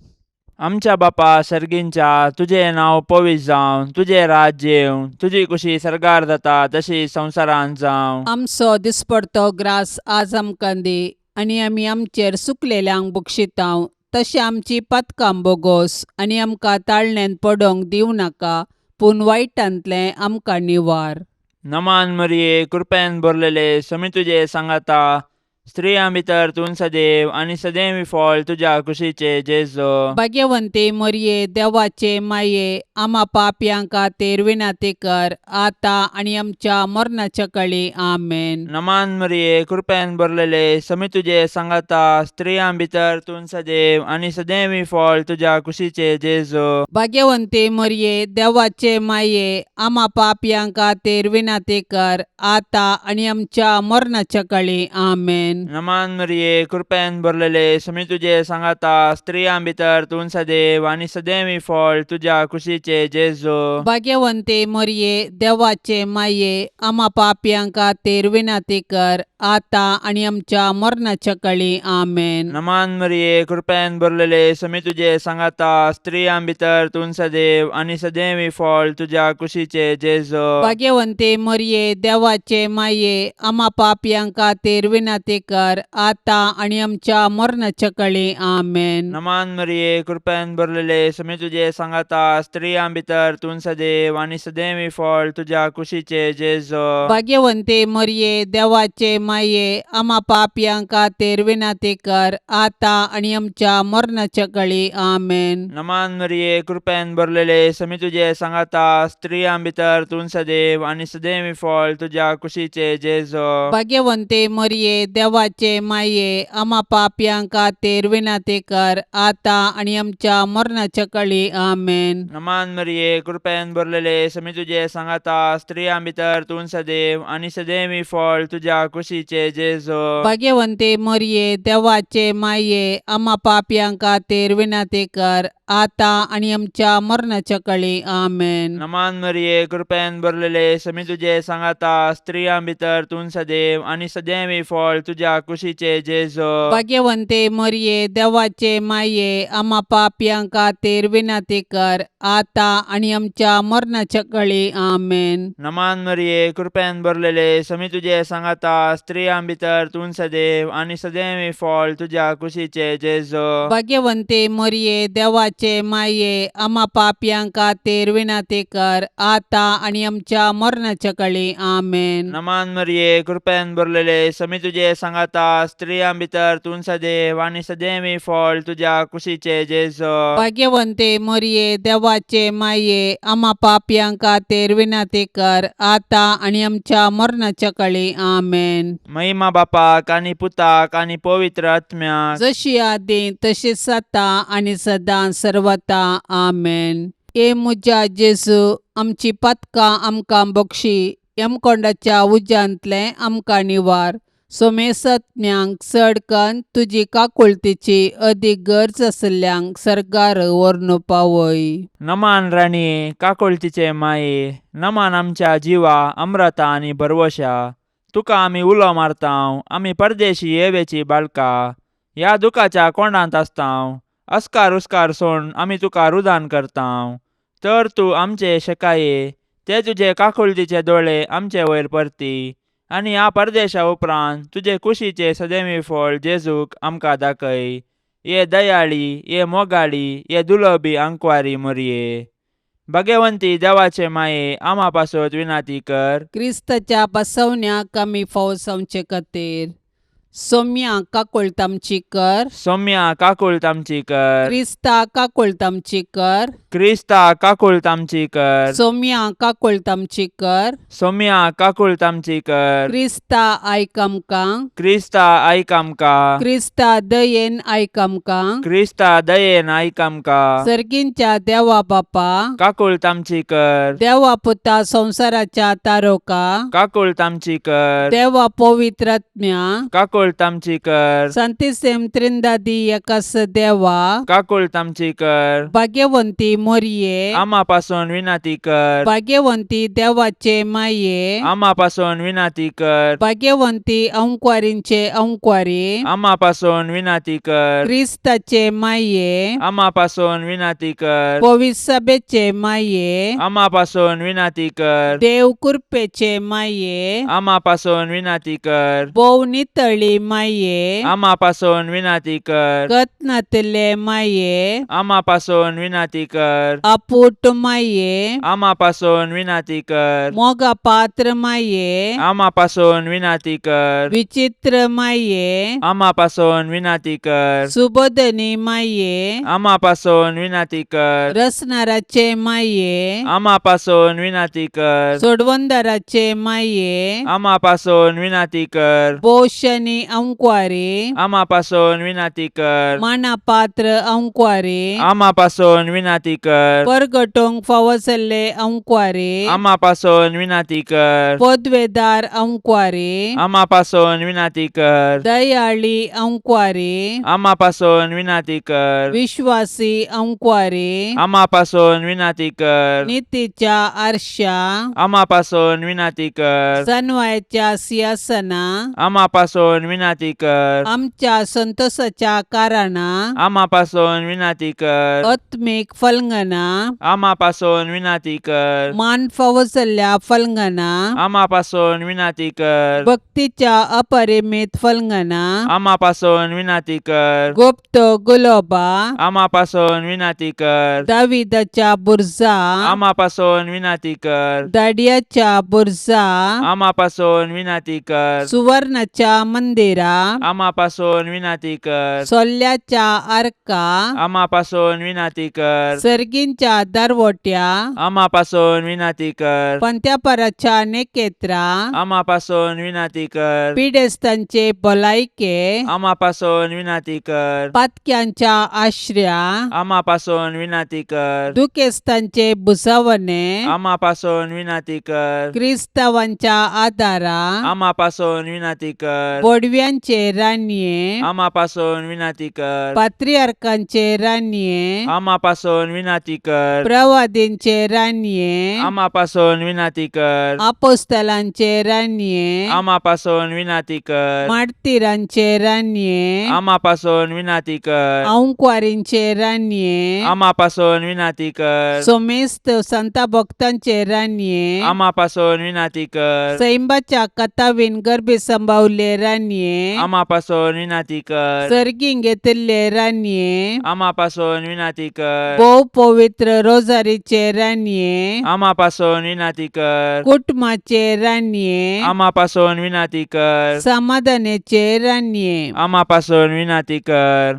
आमच्या बापा सर्गींच्या तुजें नांव पवित्र जावं, तुजें राज्य येवं, तुजी कुशी सर्गार जाता तशी संवसारांत जावं. आमचो दिसपडतो ग्रास आज आमकां दी आनी आमी आमचेर सुकलेल्यांक बक्षितांव तशें आमची पातकां बोगोस आनी आमकां ताळण्यांत पडोंक दिवं नाका पूण वायटांतलें आमकां निवार. नमान मरिये, कृपेन भरलेले, समी तुजे सांगाता, स्त्रियां भितर तूं सदैव आनी सदैव फळ तुज्या कुशीचे जेजो. भाग्यवंती मरये, देवाचे माये, आमा पापयां खातीर विनंती कर आतां आनी आमच्या मरणाच्या कळी. आमेन. नमान मरिये, कृपेन भरलेले, समी तुजे सांगाता, स्त्रियां भितर तूं सदैव आनी सदैव फळ तुज्या कुशीचे जेजो. भाग्यवंती मरये, देवाचे माये, आमा पापयां खातीर विनंती कर आतां आनी आमच्या मरणाच्या कळी. आमेन. नमान मरिये, कृपेन भरलेले, समी तुजे सांगाता, स्त्रियां भितर तूं सदैव आनी सदैव फळ तुज्या कुशीचे जेजो. भाग्यवंती मरये, देवाचे माये, आमा पापयां खातीर विनंती कर आतां आनी आमच्या मरणाच्या कळी. आमेन. नमान मरिये, कृपेन भरलेले, समी तुजे सांगाता, स्त्रियां भितर तूं सदैव आनी सदैव फळ तुज्या कुशीचे जेजो. भाग्यवंती मरये, देवाचे माये, आमा पापयां खातीर विनंती कर आतां आनी आमच्या मरणाच्या कळी. आमेन. नमान मरिये, कृपेन भरलेले, समी तुजे सांगाता, स्त्रियां भितर तूं सदैव आनी सदैव फळ तुज्या कुशीचे जेजो. भाग्यवंती मरये, देवाचे माये, आमा पापयां खातीर विनंती कर आतां आनी आमच्या मरणाच्या कळी. आमेन. नमान मरिये, कृपेन भरलेले, समी तुजे सांगाता, स्त्रियां भितर तूं सदैव आनी सदैव फळ तुज्या कुशीचे जेजो. भाग्यवंती मरये, देवाचे माये, आमा पापयां खातीर विनंती कर आतां आनी आमच्या मरणाच्या कळी. आमेन. नमान मरिये, कृपेन भरलेले, समी तुजे सांगाता, स्त्रियां भितर तूं सदैव आनी सदैव फळ तुज्या कुशीचे जेजो. भाग्यवंती मरये, देवाचे माये, आमा पापयां खातीर विनंती कर आतां आनी आमच्या मरणाच्या कळी. आमेन. नमान मरिये, कृपेन भरलेले, समी तुजे सांगाता, स्त्रियां भितर तूं सदैव आनी सदैव फळ तुज्या कुशीचे जेजो. भाग्यवंती मरये, देवाचे माये, आमा पापयां खातीर विनंती कर आतां आनी आमच्या मरणाच्या कळी. आमेन. नमान मरिये, कृपेन भरलेले, समी तुजे सांगाता, स्त्रियां भितर तूं सदैव आनी सदैव फळ तुज्या कुशीचे जेजो. भाग्यवंती मरये, देवाचे माये, आमा पापयां खातीर विनंती कर आतां आनी आमच्या मरणाच्या कळी. आमेन. नमान मरिये, कृपेन भरलेले, समी तुजे सांगाता, स्त्रियां भितर तूं सदैव आनी सदैव फळ तुज्या कुशीचे जेजो. भाग्यवंती मरये, देवाचे माये, आमा पापयां खातीर विनंती कर आतां आनी आमच्या मरणाच्या कळी. आमेन. महिमा बापाक आनी पुताक आनी पवित्र आत्म्याक, जशी आदी तशीच आतां आनी सदां सर्वता. आमेन. ए म्हज्या जेजू, आमची पातकां आमकां बक्षी, यमकोंडाच्या उज्यांतलें आमकां निवार, सोमेसत्म्यांक चड कन्न तुजी काकुळतीची अदीक गरज आशिल्ल्यांक सर्गार व्हरून पावय. नमान राणये, काकुळतीचे माये, नमान आमच्या जिवा अमृता आनी भरवशा, तुका आमी उलो मारतांव, आमी परदेशी येवेची बाळका, ह्या दुखाच्या कोंडांत आसतांव, अस्कार उस्कार सोड आमी तुका रुदान करतांव, तर तूं आमचे शेकाये ते तुजे काकुळतीचे दोळे आमचे वयर परती आनी ह्या परदेशा उपरांत तुजे कुशीचे सदैवी फळ जेजूक आमकां दाखय. ये दयाळी, ये मोगाळी, ये दुलबी आंकवारी मोरये, भगवंती देवाचे माये, आमा पासत विनाती कर. क्रिस्ताच्या बसवण्याक आमी फावो जावचे खातीर सोम्या काकुळट आमची कर. सौम्या काकुळट आमची कर. क्रिस्ता काकुळट आमची कर. क्रिस्ता काकुळट आमची कर. सोम्या काकुळट आमची कर. सौम्या काकुळट आमची कर. क्रिस्ता आयक आमकां. क्रिस्ता आयक आमकां. क्रिस्ता दयेन आयक आमकां. क्रिस्ता दयेन आयक आमकां. सर्गींच्या देवा बापा, काकुळट आमची कर. देवा पुता संवसाराच्या तारोका, काकुळट आमची कर. देवा पवित्रात्म्या, काकुळट काकुळट आमची कर. सांतिसेम त्रिंदादी एकास देवा, काकुळट आमची कर. भाग्यवंती मोरये, आमा पासून विनंती कर. भाग्यवंती देवाचे माये, आमा पासून विनंती कर. भाग्यवंती अंकवारींचे अंकवारी, आमा पासून विनंती कर. क्रिस्ताचे माये, आमा पासून विनंती कर. पविसभेचे माये, आमा पासून विनंती कर. देव कृपेचे माये, आमा पासून विनंती कर. भोव नितळी माये, आमा पासून विनंती कर. कत्नातले माये, आमा पासून विनंती कर. अपूट माये, आमा पासून विनंती कर. मोगा पात्र माये, आमा पासून विनंती कर. विचित्र माये, आमा पासून विनंती कर. सुबोधनी माये, आमा पासून विनंती कर. रसनाराचे माये, आमा पासून विनंती कर. सोडवंदाराचे माये, आमा पासून विनंती कर. पोषणी अंकवारी, आमा पासून विनंती कर. मानापात्र अंकवारी, आमा पासून विनंती कर. परगटोंक फावो जाल्ले अंकवारी, आमा पासून विनंती कर. पदवेदार अंकवारी, आमा पासून विनंती कर. दयाळी अंकवारी, आमा पासून विनंती कर. विश्वासी अंकवारी, आमा पासून विनंती कर. नितीच्या आरशा, आमा पासून विनंती कर. सनवायच्या सिंहासना, आमा पासून विनंती कर. आमच्या संतोषाच्या कारणा, आमा पासून विनंती कर. आत्मीक फलंगना, आमा पासून विनंती कर. मान फावो जाल्ल्या फलंगना, आमा पासून विनंती कर. भक्तीच्या अपरिमित फलंगना, आमा पासून विनंती कर. गुप्त गुलोबा, आमा पासून विनंती कर. दाविदाच्या बुर्जा, आमा पासून विनंती कर. दाडियाच्या बुर्जा, आमा पासून विनंती कर. सुवर्णाच्या मंदिरा, आमा पासून विनंती कर. सोल्ल्याच्या आर्का, आमा पासून विनंती कर. सर्गींच्या दरवट्या, आमा पासून विनंती कर. पंत्यापराच्या नेकेत्रा, आमा पासून विनंती कर. पिडेस्तांचे भलायके, आमा पासून विनंती कर. पातक्यांच्या आश्र्या, आमा पासून विनंती कर. दुखेस्तांचे भुजावणे, आमा पासून विनंती कर. क्रिस्तावांच्या आदारा, आमा पासून विनंती कर. बोडव्यांचे रानये, आमा पासून विनंती कर. पात्रियार्कांचे रानये, आमा पासून विनंती कर. प्रवादींचे रानये, आमा पासून विनंती कर. आपोस्तलांचे रानये, आमा पासून विनंती कर. मार्तीरांचे रानये, आमा पासून विनंती कर. अंकवारींचे रानये, आमा पासून विनंती कर. सोमेस्त संता भक्तांचे रानये, आमा पासून विनंती कर. सैंबाच्या कथावीन गर्भी संभावले रानये, आमा पासून विनंती कर. सर्गीं घेतिल्ले रानये, आमा पासून विनंती कर. भोव पवित्र रोजारीचे रानये, आमा पासून विनंती कर. कुटुंबाचे रानये, आमा पासून विनंती कर. समाधानाचे रानये, आमा पासून विनंती कर.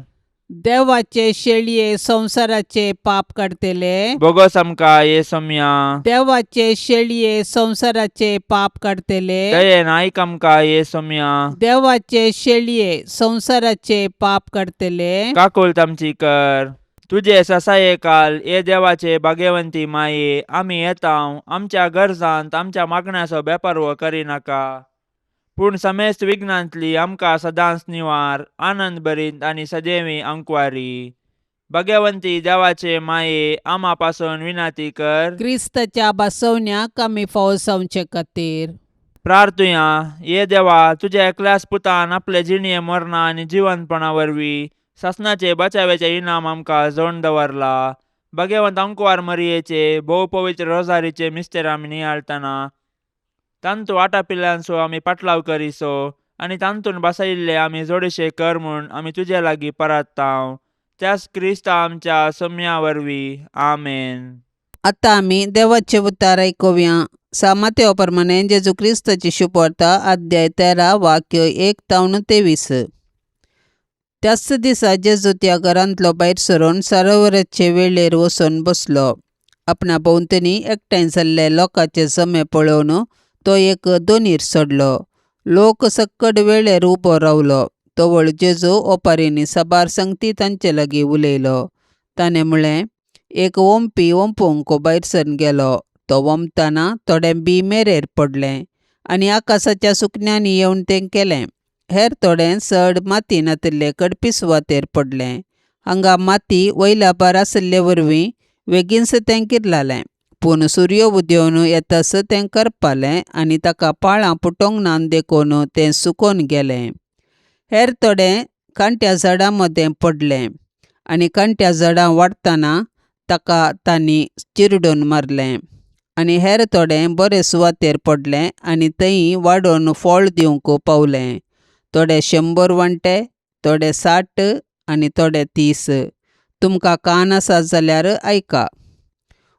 देवाचे शेळये संवसाराचे पाप काडतले, बोगस आमकां ये सोम्या. देवाचे शेळये संवसाराचे पाप काडतले, दयेन आयक आमकां ये सोम्या. देवाचे शेळये संवसाराचे पाप काडतले, काकुळट आमची कर. तुजे ससाये काल ये देवाचे भाग्यवंती माये, आमी येता आमच्या गरजांत आमच्या मागण्याचो बेपारवो करिनाका, पूण समेस्त विघ्नांतली आमकां सदांच निवार, आनंद भरीत आनी सदैवी अंकवारी. भाग्यवंती देवाचे माये, आमा पासून विनंती कर. क्रिस्ताच्या बसवण्याक आमी फावो जावचे खातीर. प्रार्थुया. ये देवा, तुज्या एकल्याच पुतान आपले जिणये मरणा आनी जिवंतपणा वरवीं सासणाचे बचाव्याचे इनाम आमकां जोडून दवरला. भाग्यवंत अंकवार मरियेचे भोव पवित्र रोजारीचे मिस्तेर आमी नियाळतना तांतू आटापिल्ल्यांचो आमी पाटलाव करिसो आनी तांतून बसयिल्ले आमी जोडीशे कर म्हूण आमी तुजे लागीं परात्तांव, त्याच क्रिस्ता आमच्या सम्या वरवीं. आमेन. आतां आमी देवाचे उतार आयकुया. सामात्या प्रमाणे जेजू क्रिस्ताची शुभवार्ता, अध्याय 13, वाक्य 1 तावन 23. त्याच दिसा जेजू त्या घरांतलो भायर सरून सरोवराचे वेळेर वचून बसलो. आपणा भोंवतणी एकठांय जाल्ले लोकांचे जमे पळोवन तो एक दोनीर सोडलो. लोक सक्कड वेळेर उबो रावलो. तवळ जेजू ओपारींनी साबार संगती तांचे लागीं उलयलो. ताणें म्हळें, एक ओंपी ओंपूंक भायर सरून गेलो. तो ओंपतना थोडें बी मेरेर पडलें आनी आकाशाच्या सुकण्यांनी येवन तें केलें. हेर थोडें चड माती नातिल्ले कडपी सुवातेर पडलें. हांगा माती वयल्या पार आशिल्ले वरवीं वेगींच तें किरलालें. पूण सुर्यो उदेवन येतास तें करपालें आनी ताका पाळां पुटोवंक ना देखून तें सुकोवन गेलें. हेर थोडें कांट्या झाडां मदें पडलें आनी कांट्या झाडां वाडटना ताका तांणी चिरडून मारलें. आनी हेर थोडें बरे सुवातेर पडलें आनी थंय वाडोवन फळ दिवंक पावलें. थोडे 100 वांटे, थोडे 60 आनी थोडे 30. तुमकां कान आसा जाल्यार आयका.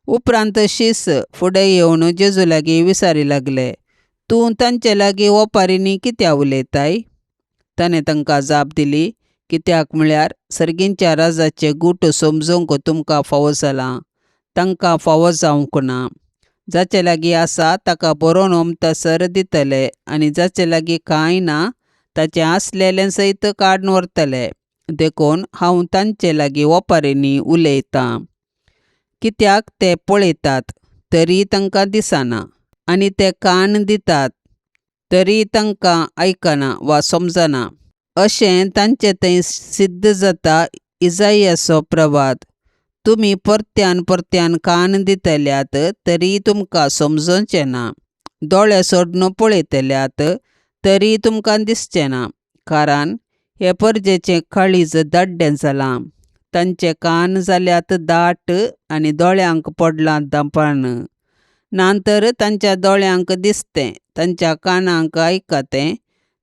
उपरांत शीस फुडें येवन जेजू लागीं विचारी लागले, तूं तांचे लागीं ओपारींनी कित्याक उलयताय? ताणें तांकां जाप दिली, कित्याक म्हळ्यार सर्गींच्या राजाचे गूट समजूंक तुमकां फावो जालां, तांकां फावो जावंक ना. जाचे लागीं आसा ताका बरोवन ओमतासर दितले आनी जाचे लागीं कांय ना ताचें आसलेलें सयत काडून व्हरतले. देखून हांव तांचे लागीं ओपारींनी उलयतां. कित्याक ते पळयतात तरी तांकां दिसना आनी ते कान दितात तरी तांकां आयकना वा समजना. अशें तांचे थंय सिद्ध जाता इजायाचो प्रवाद. तुमी परत्यान परत्यान कान दितल्यात तरी तुमकां समजचें ना. दोळे सोडून पळयतल्यात तरी तुमकां दिसचें ना. कारण हे परजेचें काळीज दाड्डें जालां. तांचे कान जाल्यात दाट आनी दोळ्यांक पडलां दांपण. ना तर तांच्या दोळ्यांक दिसतें, तांच्या कानांक आयकतें,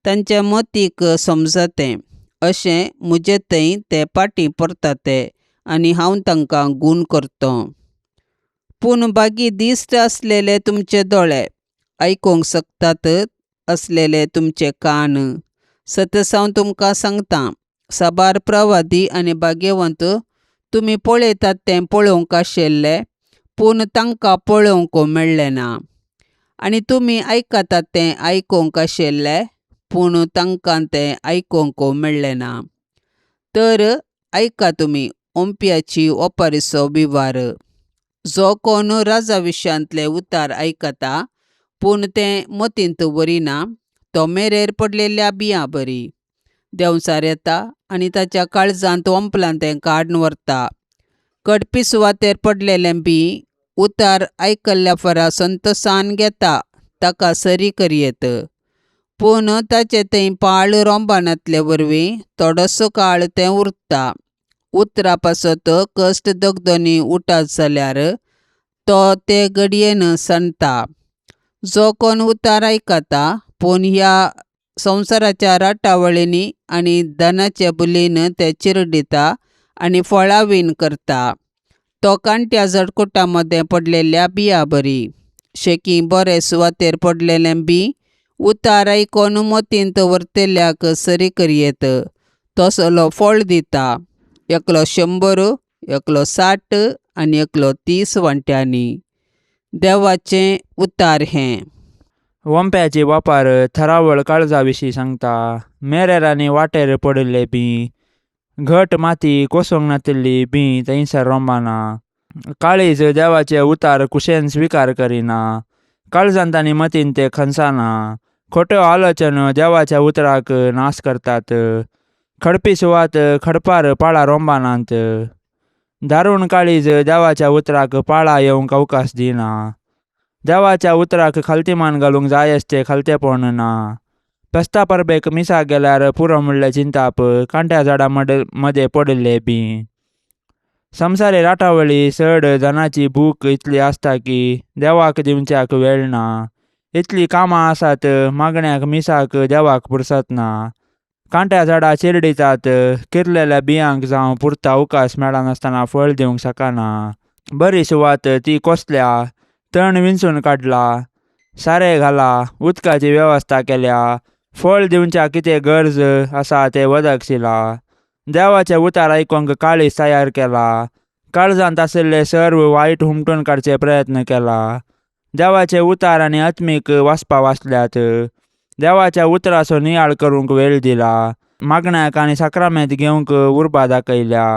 तांच्या मतीक समजतें. अशें म्हजे थंय ते पाटी परताते आनी हांव तांकां गूण करतों. पूण बागी दिश्ट आसलेले तुमचे दोळे, आयकूंक शकतात असलेले तुमचे कान. सतस हांव तुमकां सांगतां, साबार प्रवादी आनी भाग्यवंत तुमी पळयतात तें पळोवंक आशिल्ले, पूण तांकां पळोवंक मेळ्ळें ना. आनी तुमी आयकतात तें आयकूंक आशिल्ले, पूण तांकां तें आयकूंक मेळ्ळें ना. तर आयका तुमी ओंपयाची ओपारीचो विवार. जो कोण राजा विशयांतले उतार आयकता पूण तें मतींत व्हरिना तो मेरेर पडलेल्या बियां बरी. देंवचार येता आनी ताच्या काळजांत ओंपलां तें काडून व्हरता. कडपी सुवातेर पडलेलें बी उतार आयकल्ल्या फरा संतोसान घेता, ताका सरी करयेत. पूण ताचें थंय पाळ रोंबानातले वरवीं थोडोसो काळ तें उरता. उतरा पासत कश्ट दगदनी उठात जाल्यार तो ते घडयेन सांडटा. जो कोण उतार आयकता पूण ह्या संवसाराच्या राटावळींनी आनी धनाचे बुलीन ते चिरडिता आनी फळावीन करता. तो कांट्या झडकुटा मदें पडलेल्या बिया बरी. शेकी बरे सुवातेर पडलेलें बी उतार आयकून मतींत व्हरतल्याक सरी करयेत. तसलो फळ दिता. एकलो 100, एकलो 60 आनी एकलो 30 वांट्यांनी. देवाचें उतार हें. वोंप्याची वापार थरावळ काळजा विशीं सांगता. मेरेर आनी वाटेर पडिल्ले बी, घट माती कोसोंक नातिल्ली बी थंयसर रोंबाना. काळीज देवाचे उतार कुशेन स्विकार करिना. काळजांत आनी मतीन ते खंसाना. खोट्यो आलोचन देवाच्या उतराक नाश करतात. खडपी सुवात खडपार पाळां रोंबानात. दारूण काळीज देवाच्या उतराक पाळां येवंक अवकाश दिना. देवाच्या उतराक खालती मान घालूंक जाय आसचें खालतेपण ना. पेस्ता परबेक मिसाक गेल्यार पुरो म्हणलें चिंताप. कांट्या झाडां मदें पडिल्लें बी. संवसारी राटावळी चड जनाची भूक इतली आसता की देवाक दिवच्याक वेळ ना. इतलीं कामां आसात मागण्याक मिसाक देवाक पुरसत ना. कांट्या झाडां चिरडितात. किरलेल्या बियांक जावं पुरता अवकाश मेळनासतना फळ दिवंक शकना. बरी सुवात ती कोसल्या, तण विंचून काडला, सारें घाला, उदकाची वेवस्था केल्या, फळ दिवच्या कितें गरज आसा तें वदक शिला. देवाचें उतार आयकूंक काळीज तयार केला. काळजांत आशिल्ले सर्व वायट हुमटून काडचे प्रयत्न केला. देवाचे उतार आनी आत्मीक वाचपा वाचल्यात. देवाच्या उतराचो नियाळ करूंक वेळ दिला. मागण्याक आनी साक्रामेंत घेवंक उर्बा दाखयल्या.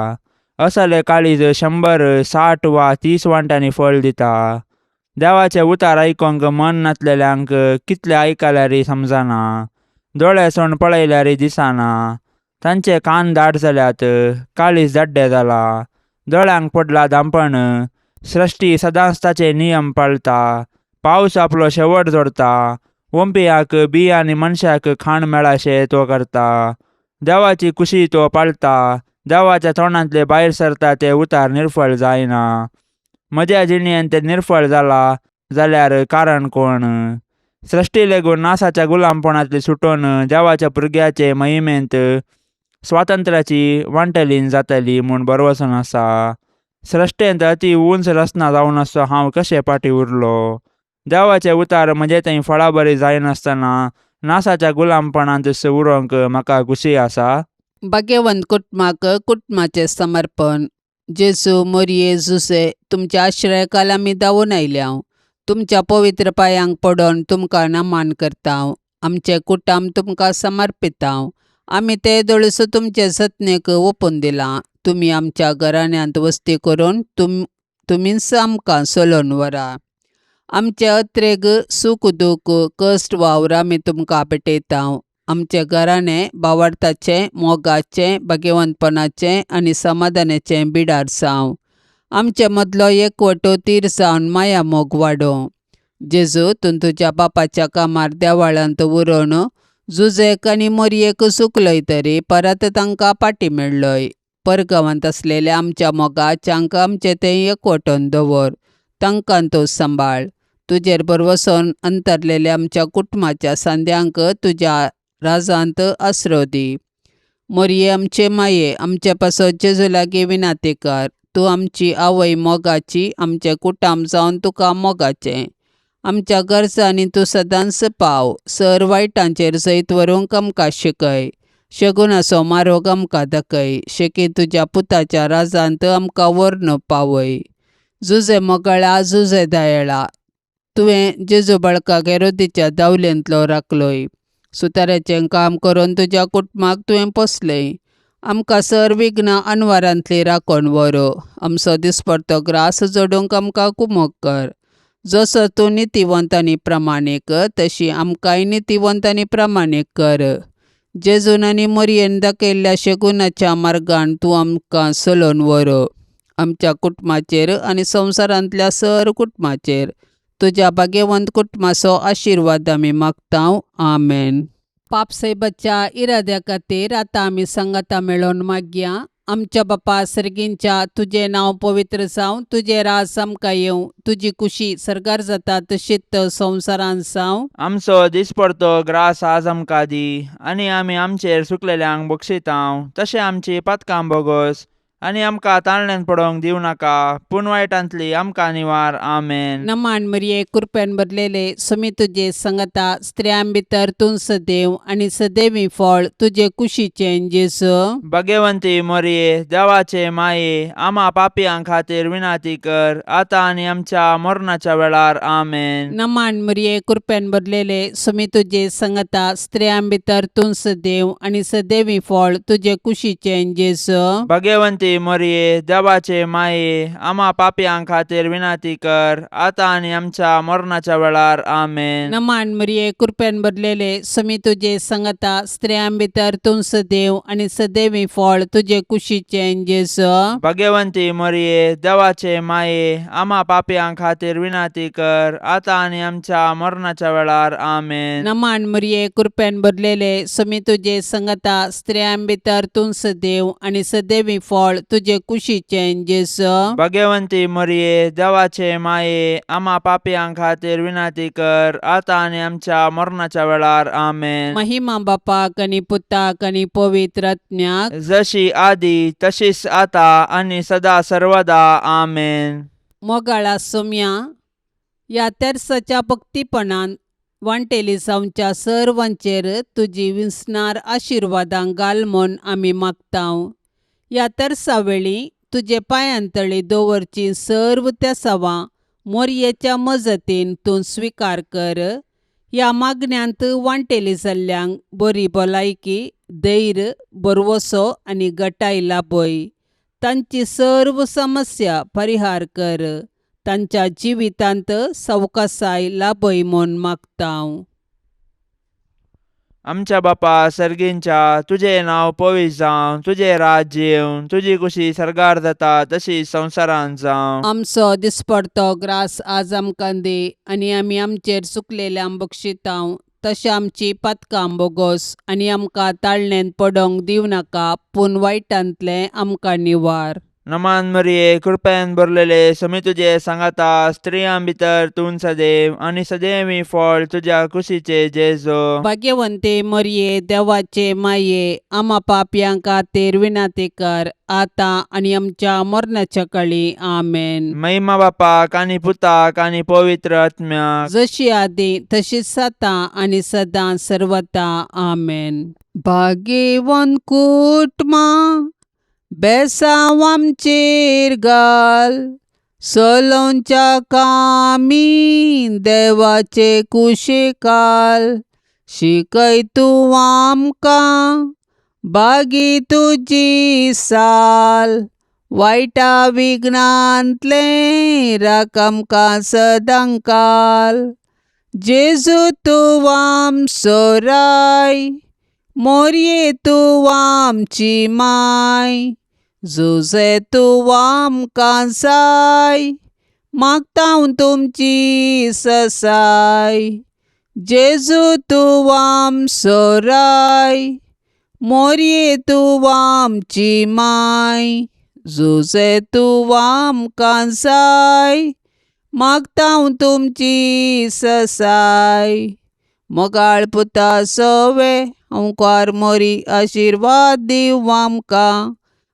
असले काळीज 100, 60 वा 30 वांट्यांनी फळ दिता. देवाचे उतार आयकूंक मन नातलेल्यांक कितलें आयकल्यारय समजना. दोळे सोण पळयल्यार दिसना. तांचे कान दाट जाल्यात, काळीज दाड्डे जाला, दोळ्यांक पडला दांपण. सृश्टी सदांच ताचे नियम पाळटा. पावस आपलो शेवट जोडता. ओंपियाक बी आनी मनशाक खाण मेळाशें तो करता. देवाची कुशी तो पाळटा. देवाच्या तोंडांतले भायर सरता ते उतार निर्फळ जायना. म्हज्या जिणेंत तें निर्फळ जाला जाल्यार कारण कोण? सृश्टी लेगून नासाच्या गुलामपणांतली सुटोन देवाच्या भुरग्याचे महिमेंत स्वातंत्र्याची वांटलीन जातली म्हूण भरवसन आसा. सृश्टेंत अती उंच रचना जावन आसचो हांव कशें फाटीं उरलो? देवाचे उतार म्हजे थंय फळाबरी जायनासतना नासाच्या गुलामपणांत उरोंक म्हाका खुशी आसा. भाग्यवंत कुटुंबाक कुटुंबाचें समर्पण. जेजू, मोरये, जुसे, तुमच्या आश्रयकाल आमी धांवून आयल्या. तुमच्या पवित्र पांयांक पडोन तुमकां नमन करता. आमचें कुटुंब तुमकां समर्पिता. आमी ते दोळसो तुमचे जतनेक ओपून दिलां. तुमी आमच्या घराण्यांत वस्ती करून तुमीच आमकां चलोवन व्हरा. आमचे अत्रेग, सूख दूख, कश्ट, वावर आमी तुमकां भेटयता. आमचें घराणें भावार्थाचें, मोगाचें, भाग्यवंतपणाचें आनी समाधानाचें बिडार जावं. आमचे मदलो एकवटो तीर जावन माया मोग वाडोवं. जेजू, तूं तुज्या बापाच्या कामार देवाळांत उरोवन जुजेक आनी मोरयेक सुकलोय तरी परत तांकां पाटी मेळ्ळोय. परगांवांत आसलेल्या आमच्या मोगाच्यांक आमचें तें एकवटोन दवर. तांकां तूं सांबाळ. तुजेर भरवसोन अंतरलेल्या आमच्या कुटुंबाच्या सांद्यांक तुज्या राजांत आसरो दी. मोरये आमचे माये, आमचे पासत जेजू लागीं विनाती कर. तूं आमची आवय मोगाची, आमचें कुटुंब जावन तुका मोगाचें. आमच्या गरजांनी तूं सदांच पाव. सर वायटांचेर जैत व्हरूंक आमकां शिकय. शगुनाचो मारोग आमकां दाखय. शेकी तुज्या पुताच्या राजांत आमकां व्हरून पावय. जुजे मोगळा, जुजे दयाळा, तुवें जेजू बाळकाक हेरोदीच्या दावलेंतलो राखलोय. सुताऱ्याचें काम करून तुज्या कुटुंबाक तुवें पोसलें. आमकां सर विघ्नां अनवारांतली राखोन व्हरो. आमचो दिसपडतो ग्रास जोडूंक आमकां कुमोक कर. जसो तूं नितीवंत आनी प्रमाणीक, तशी आमकांय नितीवंत आनी प्रमाणीक कर. जेजून आनी मोरयेन दाखयल्ल्या शगुनाच्या मार्गान तूं आमकां चलोवन व्हरो. आमच्या कुटुंबाचेर आनी संवसारांतल्या सर कुटुंबाचेर तुज्या भाग्यवंत कुटुंबाचो आशिर्वाद आमी मागता. आमेन. पापसाहेबाच्या इराद्या खातीर आतां आमी सांगाता मेळोवन मागया. आमच्या बापा सर्गींच्या, तुजें नांव पवित्र जावं, तुजें राज आमकां येवं, तुजी कुशी सर्गार जाता तशीच संवसारांत जावं. आमचो दिसपडतो ग्रास आज आमकां दी, आनी आमी आमचेर सुकलेल्यांक बक्षितांव तशें आमची पातकां बोगोस, आनी आमकां ताळण्यान पडोवंक दिवं नाका, पूण वायटांतली आमकां निवार. आमेन. नमान मरिये, कृपेन भरलेले, सुमी तुजे संगता, स्त्रियां भितर तूं सदैव आनी सदैवी फळ तुजे कुशीचें जेजू. भाग्यवंती मोरये, देवाचे माये, आमा पापयां खातीर विनाती कर, आतां आनी आमच्या मरणाच्या वेळार. आमेन. नमान मरिये, कृपेन भरलेले, सुमी तुजे संगता, स्त्रियां भितर तूं सदैव आनी सदैवी फळ तुजे कुशीचें जेजू. भाग्यवंती मोरये, देवाचे माये, आमा पापयां खातीर विनाती कर, आतां आनी आमच्या मरणाच्या वेळार. आमेन. नमान मरिये, कृपेन भरलेले, सुमी तुजे संगता, स्त्रियां भितर तूं सदैव आनी सदैवी फळ तुजे कुशीचें जेजू. भाग्यवंती मोरये, देवाचे माये, आमा पापयां खातीर विनाती कर, आतां आनी आमच्या मरणाच्या वेळार. आमेन. नमान मरिये, कृपेन भरलेले, सुमी तुजे संगता, स्त्रियां भितर तूं सदैव आनी सदैवी फळ तुजे कुशीचें जेजू. भाग्यवंती मोरये, देवाचे माये, आमा पापयां खातीर विनाती कर, आतां आनी आमच्या मरणाच्या वेळार. आमेन. महिमा बापाक आनी पुताक आनी पवित्र आत्म्याक, जशी आदी तशीच आता आनी सदा सर्वदा. आमेन. मोगाळा सोम्या, ह्या तेर्साच्या भक्तीपणान वांटेली जावच्या सर्वांचेर तुजी विसणार आशिर्वादां घाल म्हूण आमी मागता. ह्या तेर्सा वेळी तुजे पांयांतळी दवरची सर्व तेसावां मोरयेच्या मजतीन तूं स्विकार कर. ह्या मागण्यांत वांटेली जाल्ल्यांक बरी भलायकी, धैर्य, भरवसो आनी गटाय लाभय. तांची सर्व समस्या परिहार कर. तांच्या जिवितांत सवकासाय लाभय म्हूण मागता. आमच्या बापा सर्गींच्या तुजें नांव पवित्र जावं, तुजें राज्य येवं, तुजी कुशी सर्गार जाता तशी संवसारांत जावं. आमचो दिसपडतो ग्रास आज आमकां दी आनी आमी आमचेर चुकलेल्यांक बक्षितांव तशें आमची पातकां बोगोस आनी आमकां ताळणेंत पडोंक दिवं नाका पूण वायटांतलें आमकां निवार. नमान मरिये, कृपेन भरलेले, समी तुजे सांगाता, स्त्रियां भितर तूं सदैव आनी सदैवी फळ तुज्या कुशीचे जेजो. भाग्यवंते मरये देवाचे माये आमा पापयां खातीर विनाती कर आतां आनी आमच्या मरणाच्या कळी. आमेन. महिमा बापाक आनी पुताक आनी पवित्र आत्म्याक. जशी आदी तशीच आतां आनी सदां सर्वता. आमेन. भाग्यवंत कुटुंबां बेसांव आमचेर घाल सलोंच्या कामी देवाचे कुशेकाल शिकय तूं आमकां बागी तुजी साल वायटा विघ्नांतलें राख आमकां सदांकाल. जेजू तूं आमचो राय मोरये तूं आमची माय जुजे तूं आमकां जाय मागता हांव तुमची ससाय. जेजू तूं आमचो राय मोरये तूं आमची माय जुजे तूं आमकां जाय मागता हांव तुमची ससाय. मोगाळ पुता सोवे ओंकार मोरी आशिर्वाद दिवं आमकां.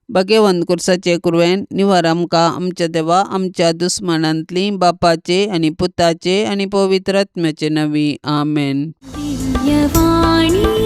भाग्यवंत कुर्साचे कुरवेन निवार आमकां आमच्या देवा आमच्या दुस्मानांतली बापाचे आनी पुताचे आनी पवित्र आत्म्याचे नवी. आमेन. दिव्यवाणी.